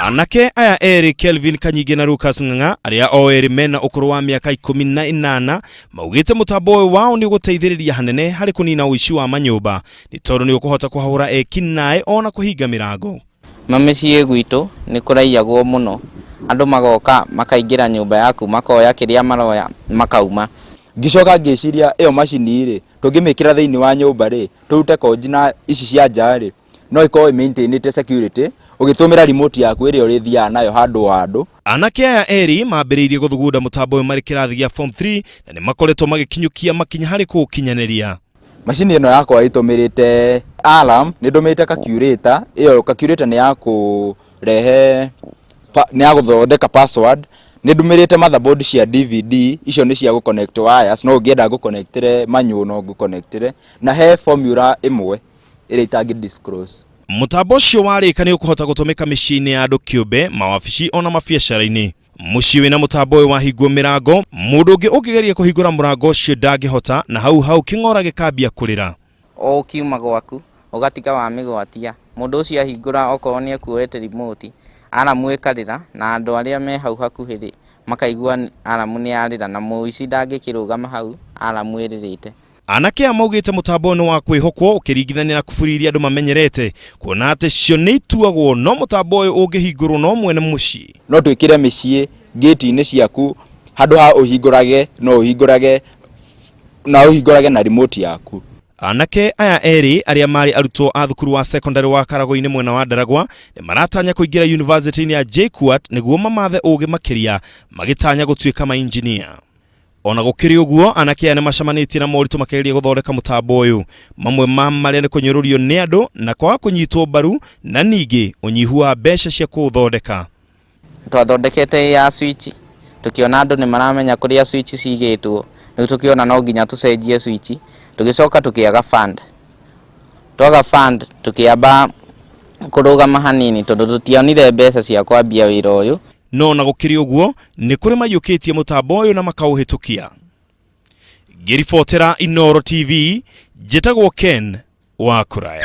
Anake aya erĩ Kelvin Kanyingĩ na Lucas Ng'ang'a arĩa o erĩ mena ũkũrũ wa mĩaka 18 maugĩte mũtambo ũyũ wao nĩ ũgũteithĩrĩria hanene harĩ kũnina ũici wa manyũmba nĩ tondũ nĩ ũkũhota kũhahũra eki naĩ ona kũhinga mĩrango. Mamĩciĩ gwitũ nĩ kũraiyagwo mũno, andũ magoka makaingĩra nyũmba yaku makoya kĩrĩa maroya makauma. Ngĩcoka ngĩciria ĩyo macini rĩ, tũngĩmĩkĩra thĩinĩ wa nyũmba rĩ, tũrute konji na ici cia nja rĩ, no ĩkorwo ĩ maintain security ũgĩtũmĩra remote yaku ĩrĩa ũrĩthiaga nayo handũ o handũ. Anake aya erĩ mambĩrĩirie gũthugunda mũtambo ũyũ marĩ kĩrathi gĩa form 3 na nĩ makoretwo magĩkinyũkia makinya harĩ kũũkinyanĩria. Macini ĩno yakwa ĩtũmĩrĩte alarm, nĩ ndũmĩrĩte calculator, ĩyo calculator nĩ ya kũrehe, nĩ ya gũthondeka password, nĩ ndũmĩrĩte motherboard cia DVD, icio nĩ cia gũ connect wires, no ũngĩenda ngũ connect ĩre manual no ngũ connect ĩre, na he formula ĩmwe ĩrĩa itangĩ disclose. Mũtambo ũcio warĩka nĩ ũkũhota gũtũmĩka mĩciĩ-inĩ ya andũ kĩũmbe, mawabici ona mabiacara-inĩ. Mũciĩ wĩna mũtambo ũyũ wahingwo mĩrango, mũndũ ũngĩ ũngĩgeria kũhingũra mũrango ũcio ndangĩhota na hau hau kĩng'ora gĩkambia kũrĩra. O ũkiuma gwaku ũgatiga wamĩgwatia, mũndũ ũcio ahingũra okorwo nĩ ekuoete remote, aramu ĩkarĩra na andũ arĩa me hau hakuhĩ rĩ, makaigua aramu nĩ yarĩra na mũici ndangĩkĩrũgama hau aramu ĩrĩrĩte. Anake aya maugĩte mũtambo ũyũ nĩ wa kwĩhokwo ũkĩringithania na kuburi iria andũ mamenyerete, kuona atĩ cio nĩ ituagwo no mũtambo ũyũ ũngĩhingũrwo no mwene mũciĩ. No twĩkĩre mĩciĩ gate-inĩ ciaku handũ ha ũhingũrage no ũhingũrage na ũhingũrage na remote yaku. Anake aya erĩ arĩa marĩ arutwo a thukuru wa secondary wa Karagũ-inĩ mwena wa Ndaragwa nĩ maratanya kũingĩra yunivasĩtĩ-inĩ ya JKUAT nĩguo mamathe ũgĩ makĩria magĩtanya gũtuĩka mainjinia. Ona gũkĩrĩ ũguo, anake aya nĩ macemanĩtie na moritũ makĩgeria gũthondeka mũtambo ũyũ. Mamwe ma marĩa nĩ kũnyũrũrio nĩ andũ na kwaga kũnyitwo mbaru na ningĩ ũnyihu wa mbeca cia kũũthondeka. Twathondekete ya switch, tũkĩona andũ nĩ maramenya kũrĩa switch cigĩtwo, rĩu tũkĩona no nginya tũcenjie switch, tũgĩcoka tũkĩaga fund. Twaga fund tũkĩamba kũrũgama hanini tondũ tũtionire mbeca cia kwambia wĩra ũyũ. No ona gũkĩrĩ ũguo, nĩ kũrĩ maiyũkĩtie mũtambo ũyũ na makaũhĩtũkia. Ngĩribotera Inooro TV, njĩtagwo Ken wa Kũraya.